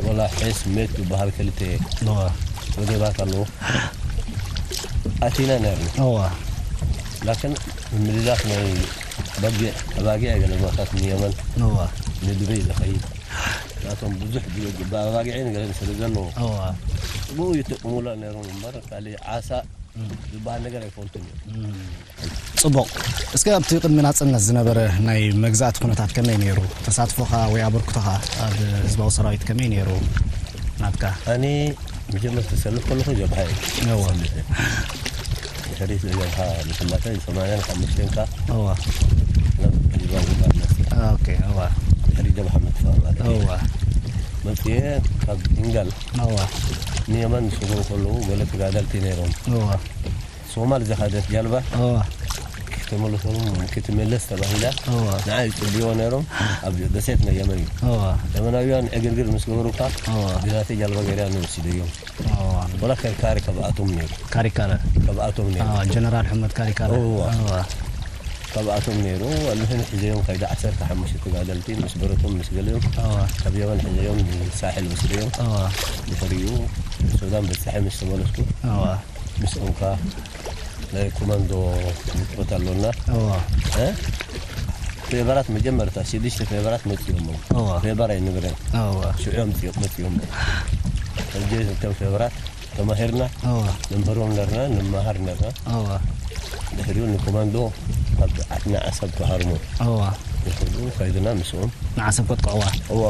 ወላ ሒስ ሜት ዝበሃል ክልተ እዋ። ወደባት ኣለዎ። ኣቲና ነርና። እዋ። ላክን ምምልላስ ናይ በጊዕ፣ ኣባጊዕ ገለ ቦታት ንየመን እዋ። ንዱበይ ዝኸይድ። ናቶም ብዙሕ ብ-፣ ብኣባጊዕን ገለን ስለ ዘለዎ። እዋ። ብኡ ይጥቀሙላ ነይሮም እምበር፣ ካልእ ዓሳ እም። ዝበሃል ነገር ኣይፈልጡን እዮም። እም። ጽቡቕ። እስከ ኣብቲ ቅድሚ ናጽነት ዝነበረ ናይ መግዛእቲ ኩነታት ከመይ ነይሩ? ተሳትፎኻ ወይ ኣበርክቶኻ ኣብ ህዝባዊ ሰራዊት ከመይ ነይሩ ናትካ? ኣነ መጀመርታ ዝሰልፍ ከለኹ ጀብሃ እየ። እዋ። ዝሰልፍ እየ። ድሕሪት ንጀብሃ ምፍላጠይ ሰማንያን ሓሙሽተን ከኣ እዋ። ናብ ህዝባዊ ግንባር መጽእ። ኦኬ፣ እዋ። ድሕሪ ጀብሃ ምጥፋእ ማለት እዩ። እዋ። መጽየ ካብ ኢንጋል እዋ። ንየመን ዝስጉሩ ከለዉ ገለ ተጋደልቲ ነይሮም። እዋ። ሶማል ዝኸደት ጃልባ እዋ። ክትመልሶም፣ ክትምለስ ተባሂላ እዋ። ንዓ ይጽልይዎ ነይሮም። ኣብ ደሴት ናይ የመን እዩ። እዋ። የመናውያን ዕግርግር ምስ ገበሩካ እዋ። ብዛተይ ጃልባ ገይራ ንወሲደዮም። እዋ። ወላ ከርካሪ ካብኣቶም ነይሩ። ካሪካረ። ካብኣቶም ነይሩ። እዋ፣ ጀነራል ሕመድ ካሪካረ። እዋ። እዋ። ካብኣቶም ነይሩ። ኣልምሕን ሒዘዮም ከይደ ዓሰርተ ሓሙሽተ ተጋደልቲ ምስ ብረቶም ምስ ገሊኦም እዋ። ካብ የመን ሒዘዮም ንሳሕል ወሲደዮም። እዋ። ድሕሪኡ ሱዳን በጻሒ ምስ ተመለስኩ እዋ። ምስኦም ከኣ ናይ ኮማንዶ ውጥረት ኣሎና። እዋ። እ? ፌቨራት መጀመርታ ሽዱሽተ ፌቨራት መጺኦም። እዋ። ፌቨር ኣይንብረን። እዋ። ሽዑ እዮም መጺኦም። ሕጂ እቶም ፌቨራት ተማሂርና፣ እዋ። ነምህሮም ነርና፣ ንመሃር ነርና። እዋ። ድሕሪኡ ንኮማንዶ ካብ ዓድና ዓሰብ ተሃርሞ። እዋ። ይኸዱ፣ ከይድና ምስኦም። ንዓሰብ ከጥቅዕዋ። እዋ፣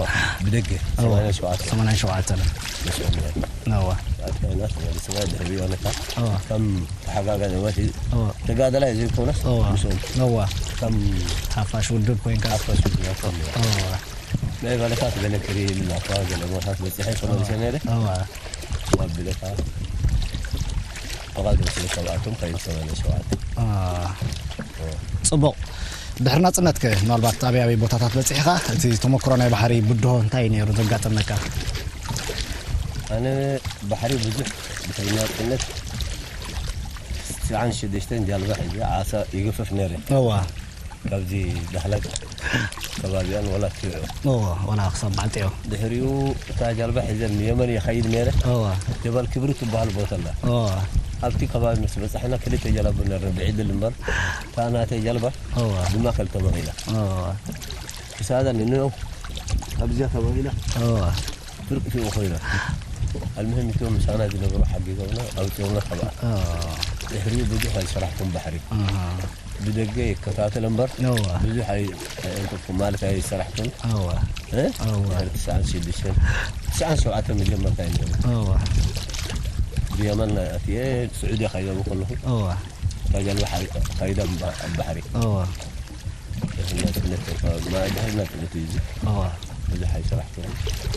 ብደገ፣ እዋ። ሰማንያን ሸውዓተን። ሰማንያን ሸውዓተን። ምስኦም ነርና። እዋ። ኣትና ተመሊስና፣ ድሕሪኡ ኣነካ እዋ። ከም ተሓጋጋዚ ወሲ እዋ። ተጋደላይ ዘይኮነስ እዋ። ምስኦም እዋ። ከም ሓፋሽ ውድብ ኮይንካ። ሓፋሽ ውድብ ኮይንካ። እዋ። ናይ ባለታት ገለ ክርኢ ኢልና እኳ ገለ ቦታት በጺሐ ተመሊሰ ነይረ። እዋ። እዋ፣ ብለካ ተቓልዶ ስለ ካብኣቶም ካይን ሰማንያ ሸውዓተ። አ። እዋ። ጽቡቕ። ድሕሪ ናጽነትከ ምናልባት ኣበይ ኣበይ ቦታታት በጺሕኻ? እቲ ተመክሮ ናይ ባሕሪ ብድሆ እንታይ እዩ ነይሩ ዘጋጠመካ? ኣነ ባሕሪ ብዙሕ ድሕሪ ናጽነት ትስዓን ሽዱሽተን ጃልባ ሒዘ ዓሳ ይግፍፍ ነይረ። እዋ። ካብዚ ዳህላክ ከባቢኣን ወላ ትሪኦ። እዋ፣ ወላ ክሳብ በዓል ጢዖ። ድሕሪኡ እታ ጃልባ ሒዘን ንየመን ይኸይድ ነይረ። እዋ። ጀባል ክብሪ ትበሃል ቦታ ኣላ። እዋ። ኣብቲ ከባቢ ምስ በጻሕና ክልተ ጀላቡ ነርና ብዕድል እምበር፣ እታ ናተይ ጃልባ እዋ። ብማእከል ተመቒላ። እዋ። ክሳዳ ንንኦ ኣብዚኣ ተመቒላ። እዋ። ፍርቂ ሽዑ ኮይና። ኣልምሂም እቶም ምሳና ዝነበሩ ሓጊዞምና፣ ኣውጺኦምና ካብኣ። አ። ድሕሪኡ ብዙሕ ኣይሰራሕኩን ባሕሪ። ኣሃ። ብደገ ይከታተል እምበር፣ እዋ። ብዙሕ ኣይ-፣ ኣይኣንጠፍኩን ማለት ኣይሰራሕኩን። እዋ። እ? እዋ። ድሕሪ ትስዓን ሽዱሽተን፣ ትስዓን ሸውዓተን መጀመርታ እዩ ነይሩ። እዋ። ብየመን ኣትየ ስዑድያ ከይደ ከለኹ እዋ እታ ጃልባ ሓ- ከይደ ኣብ ባ- ኣብ ባሕሪ እዋ ድሕሪ ናጽነት እዩ እዚ እዋ ብዙሕ ኣይሰራሕኩን።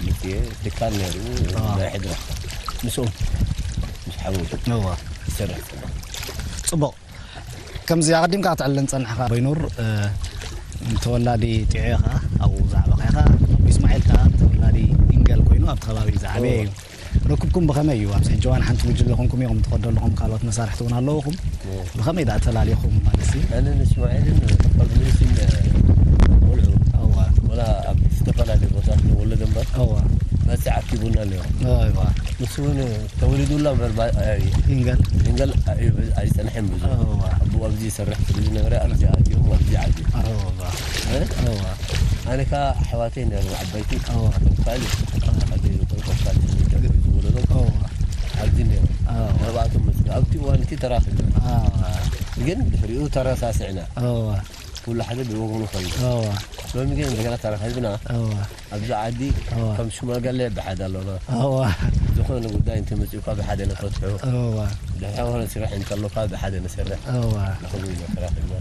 ምጽየ ትካል ነይሩ እዋ ናይ ሕድራ ምስኡ ምስ ሓወይ እዋ ይሰርሕ ጽቡቕ። ከምዚ ኣቐዲምካ ክትዕልለን ዝጸናሕካ በይኑር ተወላዲ ጢዖ ኢኻ ኣብኡ ዝዓበኻ ኢኻ። ኣቦ እስማዒል ከኣ ተወላዲ ኢንገል ኮይኑ ኣብቲ ከባቢ ዝዓበየ እዩ። ርክብኩም ብኸመይ እዩ? ኣብዚ ሕጂ እዋን ሓንቲ ጉጅለ ኮንኩም ኢኹም ትኸዱ ኣለኹም፣ ካልኦት መሳርሕቲ እውን ኣለውኹም። ብኸመይ ደኣ ተላሊኹም ማለት እዩ? ኣነ ንእስማዒልን ፋብሪሲን ቆልዑ እዋ ወላ ኣብ ዝተፈላለዩ ቦታት ንወለዶ እምበር እዋ መፅእ ኣኪቡና ነይሩ። እዋ ንሱ እውን ተወሊዱላ እምበር ባ- ኣይ- ኢንገል ኢንገል ኣይ- ኣይፀንሐን ብዙ እዋ ኣቦ ኣብዚ ይሰርሕ ስለ ዝነበረ ኣብዚ ኣትዮም ኣብዚ ዓብዩ እዋ እ? እዋ ኣነ ከዓ ኣሕዋተይ ነሩ ዓበይቲ እዋ ካልእ ካልእ ዝወለዶም እዋ ኣብዚ ነሩ እዋ ኣርባዕቶም መፅኡ ኣብቲ እዋን እቲ ተራኺብና እዋ ግን ድሕሪኡ ተረሳስዕና እዋ ኩሉ ሓደ ብወገኑ ኮይኑ እዋ ሎሚ ግን እንደገና ተራኺብና እዋ ኣብዚ ዓዲ እዋ ከም ሽማግለ ብሓደ ኣሎና እዋ ዝኾነ ጉዳይ እንተመፂኡካ ብሓደ ነፈትሑ እዋ ድሕሪ ዝኾነ ስራሕ እንተሎካ ብሓደ ንሰርሕ እዋ ንኸምኡ ኢና ተራኺብና።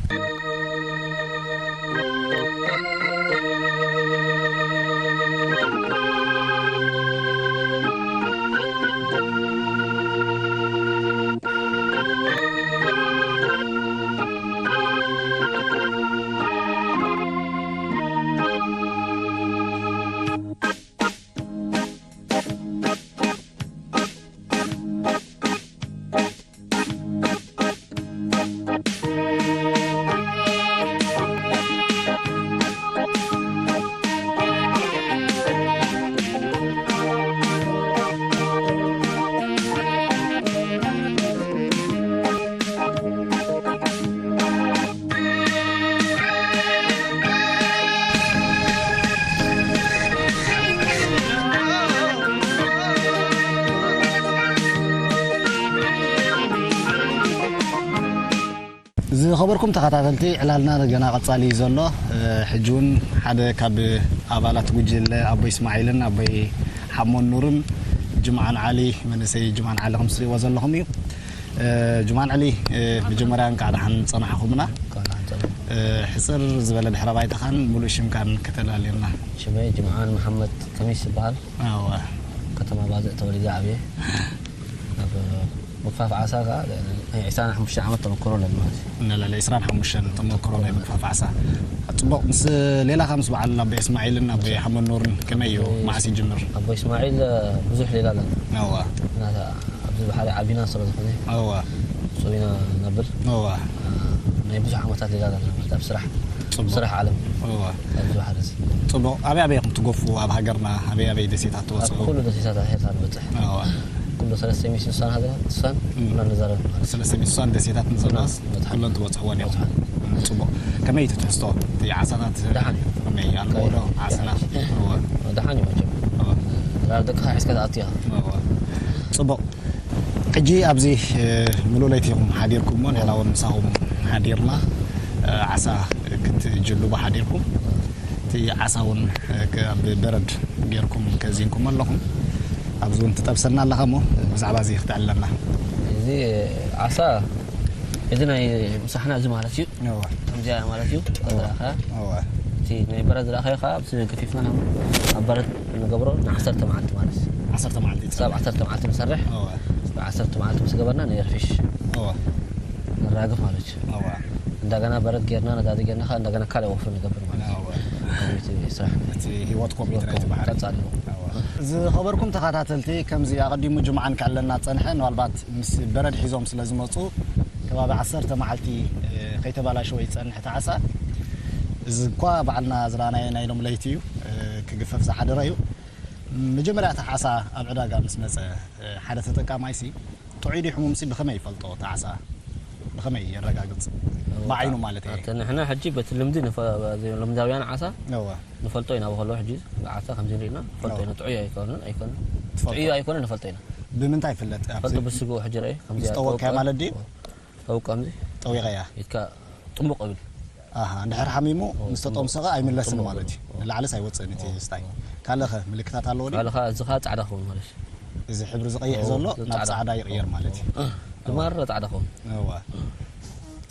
ዝኸበርኩም ተኸታተልቲ፣ ዕላልና ገና ቀጻሊ እዩ ዘሎ። እ፣ ሕጂ እውን ሓደ ካብ ኣባላት ጉጅለ ኣቦይ እስማዒልን ኣቦይ ሓሞን ኑርን፣ ጅምዓን ዓሊ፣ መንእሰይ ጅምዓን ዓሊ ከም ትርእይዎ ዘለኹም እዩ። እ፣ ጅምዓን ዓሊ፣ እ፣ መጀመርያ እንቃዕ ደሓን ጸናሕኹምና። እንኳን ደሓን ጸናሕኩም። እ፣ ሕጽር ዝበለ ድሕረ ባይታኻን ሙሉእ ሽምካን ከተላልየና። ሽመይ ጅምዓን መሓመድ ከሚስ ይበሃል። ኣዋ። ከተማ ባጽዕ ተወሊደ ዓብየ። ኣብ ምግፋፍ ዓሳ ከኣ ናይ ዕስራን ሓሙሽተን ዓመት ተመክሮ ኣለኒ ማለት እዩ። ንልዕሊ ዕስራን ሓሙሽተን ተመክሮ ናይ ምግፋፍ ዓሳ። ጽቡቕ። ምስ ሌላኻ ምስ በዓል ኣቦይ እስማዒልን ኣቦይ ሓመድ ኑርን ከመይ እዩ? መዓስ ይጅምር? ኣቦ እስማዒል ብዙሕ ሌላ ኣለና። ኣዋ። ናታ ኣብዚ ባሕሪ ዓቢና ስለ ዝኾነ ኣዋ። ንሱ ኢና ነብል። ኣዋ። ናይ ብዙሕ ዓመታት ሌላ ኣለና ማለት ኣብ ስራሕ። ጽቡቕ። ስራሕ ዓለም። ኣዋ። ኣብዚ ባሕሪ እዚ። ጽቡቕ። ኣበይ ኣበይ ኢኹም ትገፉ? ኣብ ሃገርና ኣበይ ኣበይ ደሴታት ኣብ ትበጽሑ? ኩሉ ደሴታት ኣሄርታ ንበጽሕ። ኣዋ። ኩሉ ሰለስተ ሚእቲ ስሳን ሃገራት ስሳን እም። ኩለን ንዛረብ ማለት እዩ። ሰለስተ ሚእቲ ስሳን ደሴታት ንዘለዋስ ንበጽሓ። ኩለን ትበጽሕወን ኢኹም? ንበጽሓ። እም፣ ጽቡቕ። ከመይ እዩ እቲ ትሕዝቶ? እቲ ዓሳታት ደሓን እዩ። ከመይ ኣለዎ ዶ? ዓሳታት? እዋ። ደሓን እዩ መቸም። እዋ። ድራር ደቅኻ ሒዝካ ትኣቱ ኢኻ። እዋ። ጽቡቕ። ሕጂ ኣብዚ፣ እ፣ ምሉእ ለይቲ ኢኹም ሓዲርኩም እሞ ንሕና እውን ምሳኹም ሓዲርና፣ እ፣ ዓሳ ክትጅልቡ ሓዲርኩም። እቲ ዓሳ እውን፣ እ፣ ክ-፣ ኣብ በረድ ጌርኩም ከዚንኩም ኣለኹም። ኣብዚ እውን ትጠብሰና ኣለኻ እሞ ብዛዕባ እዚ ክተዕልለና። እዚ ዓሳ፣ እዚ ናይ ምሳሕና እዚ ማለት እዩ። እዋ። ከምዚኣ ማለት እዩ። እዋ። ዝረኣኻ። እዋ። እቲ ናይ በረድ ዝረኣኻዮ ከዓ፣ ኣብዚ ገፊፍና ናብ፣ ኣብ በረድ ንገብሮ ንዓሰርተ መዓልቲ ማለት እዩ። ዓሰርተ መዓልቲ ክሳብ ይጸንሕ። ዓሰርተ መዓልቲ ንሰርሕ። እዋ። ዓሰርተ መዓልቲ ምስ ገበርና፣ ንኤርፊሽ እዋ። ነራግፍ ማለት እዩ። እዋ። እንደገና በረድ ጌርና፣ ነዳዲ ጌርና፣ ከዓ እንደገና ካልእ ወፍሪ ንገብር ማለት እዩ። እዋ። ከምኡ እቲ ስራሕ። እቲ ህይወት ኮምፒተር እቲ ባሕሪ። ቀጻሊ ነው። እዋ። ዝኸበርኩም ተኸታተልቲ፣ ከምዚ ኣቐዲሙ ጅምዓን ከዕለና ዝጸንሐ፣ ምናልባት ምስ በረድ ሒዞም ስለ ዝመጹ፣ ከባቢ ዓሰርተ መዓልቲ፣ እ፣ ከይተባላሸወ ይጸንሕ እቲ ዓሳ። እዚ እኳ ባዕልና ዝረኣናዮ ናይ ሎም ለይቲ እዩ፣ እ፣ ክግፈፍ ዝሓደረ እዩ። መጀመርያ እቲ ዓሳ ኣብ ዕዳጋ ምስ መጸ፣ እ፣ ሓደ ተጠቃማይሲ ጥዑይ ድዩ ሕሙምሲ ብኸመይ ይፈልጦ? እቲ ዓሳ ብኸመይ የረጋግጽ? እወ፣ ብዓይኑ ማለት እየ። ኣተ ንሕና ሕጂ በቲ ልምዲ ንፈ-፣ በዚ ልምዳውያን ዓሳ እወ። ንፈልጦ ኢና። ብኸሎ ሕጂ ዓሳ ከምዚ ንሪእና ንፈልጦ እወ። ኢና። ጥዑይ ኣይኮነን፣ ኣይኮነን። ትፈልጦ? ጥዑይ ኣይኮነን ንፈልጦ ኢና። ብምንታይ ይፍለጥ? ኣብዚ ንፈልጦ ብስግኡ ሕጂ ርኣይ፣ ከምዚ ምስ ጠወቅካዮ ጠወቅ-፣ ማለት ድዩ? ጠውቅ ከምዚ ጠዊቐያ። ኢድካ ጥሙቕ እብል። ኣሃ፣ እንድሕር ሓሚሙ እወ፣ ምስ ጥሙቕ። ተጠምሰቐ ኣይምለስን ጥሙቕ ማለት እዩ። እብል። እወ። ንላዕልስ ኣይወፅእን እቲ እወ፣ ስታይ። እወ። ካልእኸ ምልክታት ኣለዎ ድዩ? ካልእኻ እዚ ኸዓ ጻዕዳ ክኸውን ማለት እዩ። እዚ ሕብሪ ዝቐይሕ ዘሎ ናብ ጻዕዳ ይቕየር ማለት እዩ። ዝማረ ጻዕዳ ኾን እዋ።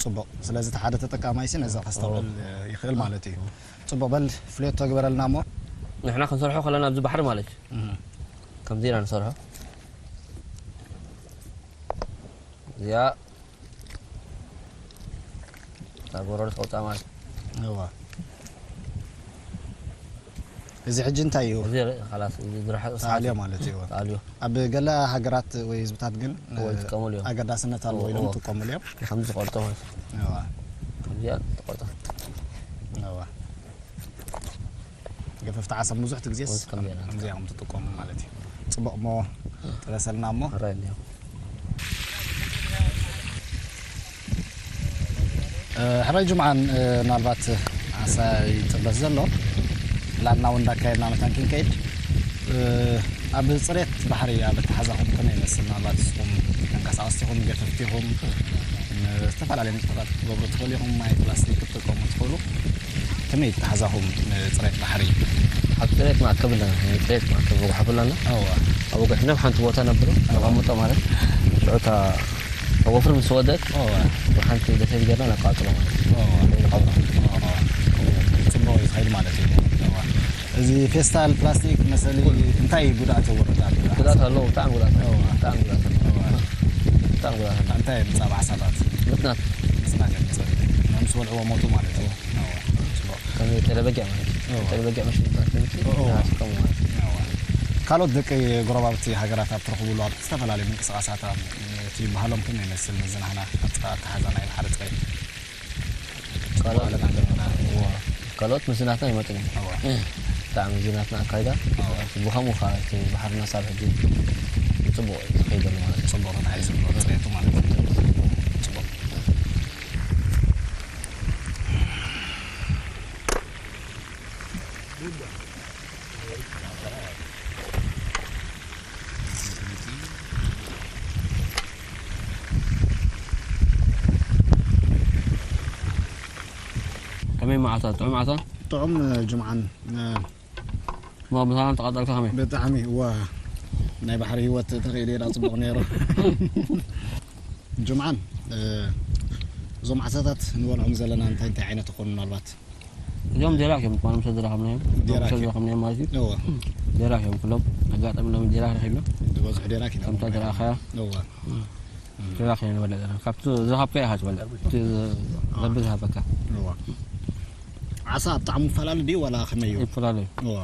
ጽቡቕ። ስለዚ እቲ ሓደ ተጠቃማይ ሲ ነዚ ከስተውዕል ይኽእል ማለት እዩ። ጽቡቕ። በል ፍልዮቶ ግበረልና እሞ። ንሕና ክንሰርሖ ከለና ኣብዚ ባሕሪ ማለት እዩ። ከምዚ ኢና ንሰርሖ። እዚኣ እታ ጎረሮ ተውፃ ማለት እዩ። እዋ። እዚ ሕጂ እንታይ እዩ? እዚ ር- ኸላስ እዚ ዝረሓ ተኣልዮ ማለት እዩ። ተኣልዮ ኣብ ገለ ሃገራት ወይ ህዝብታት ግን እዎ፣ ይጥቀሙሉ እዮም። ኣገዳስነት ኣለዎ ኢሎም እዎ። ይጥቀሙሉ እዮም። ከምዚ ዝቆርጦ ማለት እዩ። እዋ። ከምዚኣ ትቆርጦ እዋ። ገፈፍቲ ዓሰብ ብዙሕ ግዜ ወይስ ከምዚኣ ናት? ከምዚኣ ከም ትጥቀሙ ማለት እዩ። ጽቡቕ እሞ ጥበሰልና እሞ ኣራይ እኒኦ ሕራይ ጅምዓን ምናልባት ዓሳ ይጥበስ ዘሎ ላና እውን እንዳካየድና መታን ክንከይድ ኣብ ፅሬት ባሕሪ ኣብ ኣተሓዛኹም ከመይ ይመስል? ምናልባት ንስኹም ተንቀሳቐስቲ ኢኹም፣ ገፈፍቲ ኢኹም፣ ዝተፈላለዩ ንጥፈታት ክትገብሩ ትኽእሉ ኢኹም። ማይ ፕላስቲክ ክትጥቀሙ ትኽእሉ። ከመይ ኣተሓዛኹም ንፅሬት ባሕሪ? ኣብ ፅሬት ማእከብ ኣለና። ፅሬት ማእከብ ወጉሓፍ ኣለና። እዋ ኣብ ወጉሕና ኣብ ሓንቲ ቦታ ነብሎ ነቐምጦ ማለት ሽዑ እታ ወፍሪ ምስ ወደት እዋ ብሓንቲ ደሴት ጌርና ነቃፅሎ ማለት እዩ። እዋ እዋ። ፅቡቕ እዩ ዝኸይድ ማለት እዩ። እዋ። እዚ ፌስታል ፕላስቲክ መሰሊ እንታይ ጉድኣት የውርድ? ኣብ ጉድኣት ኣለዎ፣ ብጣዕሚ ጉድኣት ኣለዎ። እዋ። ብጣዕሚ ጉድኣት ኣለዎ። ብጣዕሚ ጉድኣት ኣለዎ። እንታይ የምፅእ ኣብ ዓሳታት? ምፅናት ምፅናት የምፅእ። ነምስ ወልዕዎ ሞቱ ማለት እዩ። እዋ። ፅቡቕ። ከም ተለበጊዕ ማለት እዩ። እዋ። ተለበጊዕ መሽን ይባሃል። እዋ። ናስከም ማለት እዩ። እዋ። ካልኦት ደቂ ጎረባብቲ ሃገራት ኣብ ትረኽብሉ ኣብ ዝተፈላለዩ ምንቅስቓሳት እቲ ባህሎም ከመይ ይመስል? ነዚ ናህና ኣተሓሕዛ ናይ ባሕሪ ፅሬት ካልኦት ባህልና ዘለና እዋ። ካልኦት ምስናትና ይመጡ እዮም። እዋ። ብጣዕሚ እዚ ናትና ኣካይዳ እዋ። ብኸምኡ ከዓ እቲ ባሕርና ሳብ ሕጂ ፅቡቕ እዩ ዝኸይድ ዘሎ ማለት እዩ። ፅቡቕ ተታሒዙ ኣሎ ፅሬቱ ማለት እዩ። ፅቡቕ። ከመይ መዓሳ? ጥዑም መዓሳ? ጥዑም ጅምዓን ማ ምሳና ተቃጠልካ ከመይ? ብጣዕሚ እዋ ናይ ባሕሪ ህይወት ተኽኢሉ ዳ ፅቡቕ ነይሩ። ጅምዓን እዞም ዓሳታት ንበልዖም ዘለና እንታይ እንታይ ዓይነት ይኾኑ? ምናልባት እዚኦም ዴራክ እዮም። ኳኖም ሰብ ዝረኸብናዮም ዴራክ እዮም። ዝረኸብናዮም ማለት እዩ። እዋ ዴራክ እዮም ኩሎም። ኣጋጣሚ ሎም ዴራክ ረኺብና ዝበዝሑ ዴራክ ኢና ከምታ ዴራኸያ እዋ ዴራክ እዮም ንበልዕ ዘለና። ካብቲ ዝሃብካ ኢኻ ትበልዕ። እቲ ረቢ ዝሃበካ እዋ። ዓሳ ኣብ ጣዕሙ ይፈላለ ድዩ ዋላ ከመይ እዩ? ይፈላለዩ። እዋ።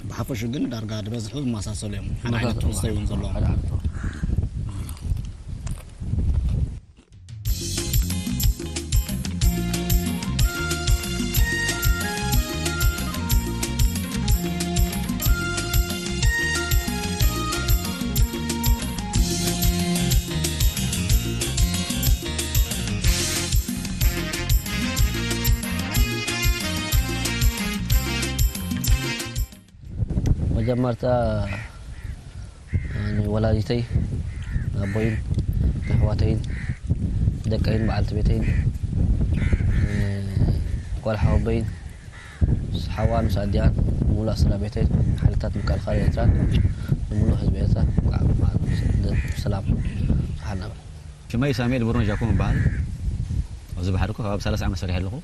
ብሓፈሹ ግን ዳርጋ ዝበዝሑ ዝመሳሰሉ እዮም። ሓደ ዓይነት ትሕዝቶ እውን ዘለዎም። ሓደ ዓይነት ትሕዝቶ። መጀመርታ ንወላዲተይ፣ ንኣቦይን፣ ንኣሕዋተይን፣ ደቀይን፣ በዓልቲ ቤተይን፣ ጓል ሓወቦይን፣ ምስ ሓዋን ምስ ኣዲኣን፣ ንምሉእ ስድራ ቤተይን፣ ሓይልታት ምክልኻል ኤርትራን፣ ንምሉእ ህዝቢ ኤርትራ እንኳዕ ብሰላም በጽሓና እብል። ሽመይ ሳሙኤል ብሩኖ ጃኮም እበሃል። ኣብዚ ባሕሪ እኮ ከባቢ ሰላሳ ዓመት ሰሪሐ ኣለኹ።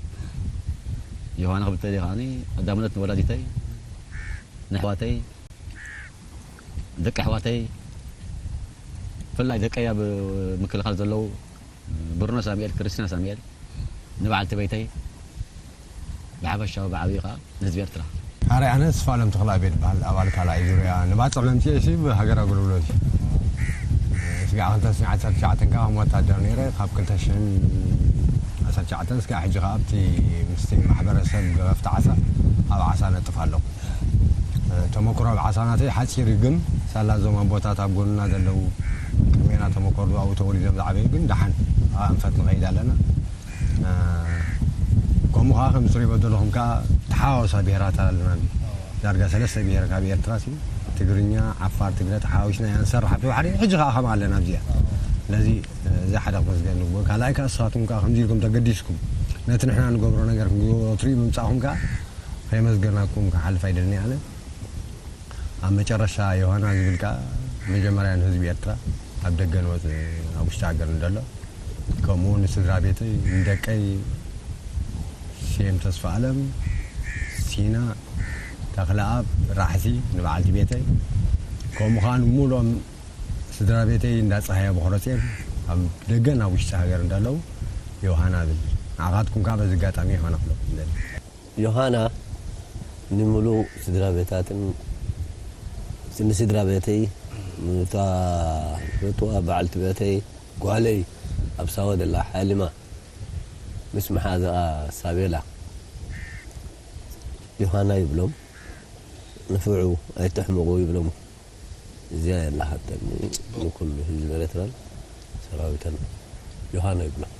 ዮሃና ክብል ተደልየ ከዓኒ ቀዳምነት ንወላዲተይ፣ ንኣሕዋተይ፣ ደቂ ኣሕዋተይ፣ ብፍላይ ደቀይ ኣብ ምክልኻል ዘለዉ ብሩኖ ሳሙኤል፣ ክርስቲና ሳሙኤል፣ ንበዓልቲ ቤተይ፣ ብሓፈሻዊ ብዓብዩ ከኣ ንህዝቢ ኤርትራ። ኣረ ኣነ ተስፋለም ተኽለኣብ እየ ዝበሃል፣ ኣባል ካልኣይ ዙርያ ንባጽዕ መምጽኤ ሲ ብሃገር ኣገልግሎት እዩ። ስጋዕ ክልተ ሽሕን ዓሰርተ ትሽዓተን ከኣ ከም ወታደር ነይረ፣ ካብ ክልተ ሽሕን ዓሰርተ ትሽዓተን ስጋዕ ሕጂ ከኣ ኣብቲ ምስቲ ማሕበረሰብ ገፈፍቲ ዓሳ ኣብ ዓሳ ነጥፍ ኣለኹ። ተመክሮ ኣብ ዓሳ ናተይ ሓጺር እዩ፣ ግን ሳላ እዞም ኣቦታት ኣብ ጎንና ዘለዉ ቅድሜና ተመኮሩ ኣብኡ ተወሊዶም ዝዓበዩ ግን ደሓን ኣብ ኣንፈት ንኸይድ ኣለና። ከምኡ ከዓ ከም ትሪእዎ ዘለኹም ከዓ ተሓዋወሳ ብሄራት ኣለና። ዳርጋ ሰለስተ ብሄር ካብ ኤርትራ ሲ ትግርኛ፣ ዓፋር፣ ትግረ ተሓዋዊስና ኢና ንሰርሕ ኣብቲ ባሕሪ። ሕጂ ከዓ ከምኣ ኣለና ኣብዚኣ። ስለዚ እዚ ሓደ ክመስገን ንግቦ። ካልኣይ ከዓ ንስኻትኩም ከዓ ከምዚ ኢልኩም ተገዲስኩም ነቲ ንሕና ንገብሮ ነገር ክትሪኡ ምምፃእኹም ከዓ ከየመስገናኩም ክሓልፍ ኣይደልን ኣነ። ኣብ መጨረሻ ዮሃና ዝብል ከኣ መጀመርያ ንህዝቢ ኤርትራ ኣብ ደገ ንወጽ ኣብ ውሽጢ ሃገር እንደሎ ከምኡ እውን ንስድራ ቤተይ ንደቀይ ሴም ተስፋ ኣለም ሲና ተኽለኣብ ራሕሲ ንበዓልቲ ቤተይ ከምኡ ከዓ ንሙሉኦም ስድራ ቤተይ እንዳ ፀሃየ ቦኽረፅዮን ኣብ ደገን ኣብ ውሽጢ ሃገር እንዳለዉ ዮሃና ብል ንዓኻትኩም ከዓ በዚ ኣጋጣሚ ዮሃና ክለኩም ደሊ። ዮሃና ንምሉእ ስድራ ቤታትን ንስድራ ቤተይ፣ ንታ ዝፈትዋ በዓልቲ ቤተይ፣ ጓለይ ኣብ ሳዋ ዘላ ሓሊማ ምስ መሓዛኣ ሳቤላ፣ ዮሃና ይብሎም። ንፍዑ ኣይትሕምቑ ይብሎም። እዚኣ እያ ላሃተኒ ንኩሉ ህዝቢ ኤርትራን ሰራዊተን። ዮሃና ይብሎም።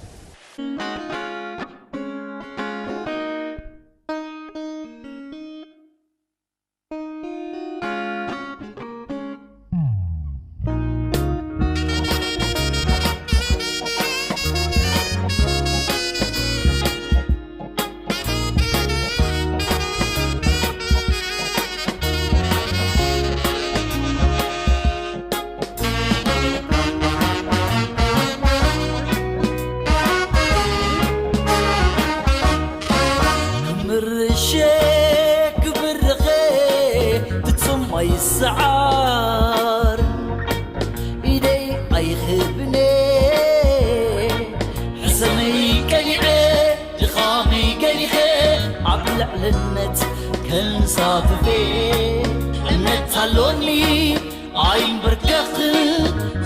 ክምርሼ ክብርኸ ፍጹም ኣይሰዓር ኢደይ ኣይኽብኔ ሕሰመይ ቀሊዐ ድኻመይ ገሊኸ ኣብ ልዕልነት ከንሳፍፌ እምነት ኣሎኒ ኣይንበርከኽን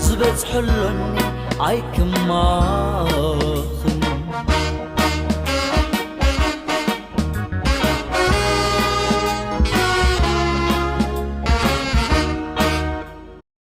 ዝበጽሐሎኒ ኣይክማኽን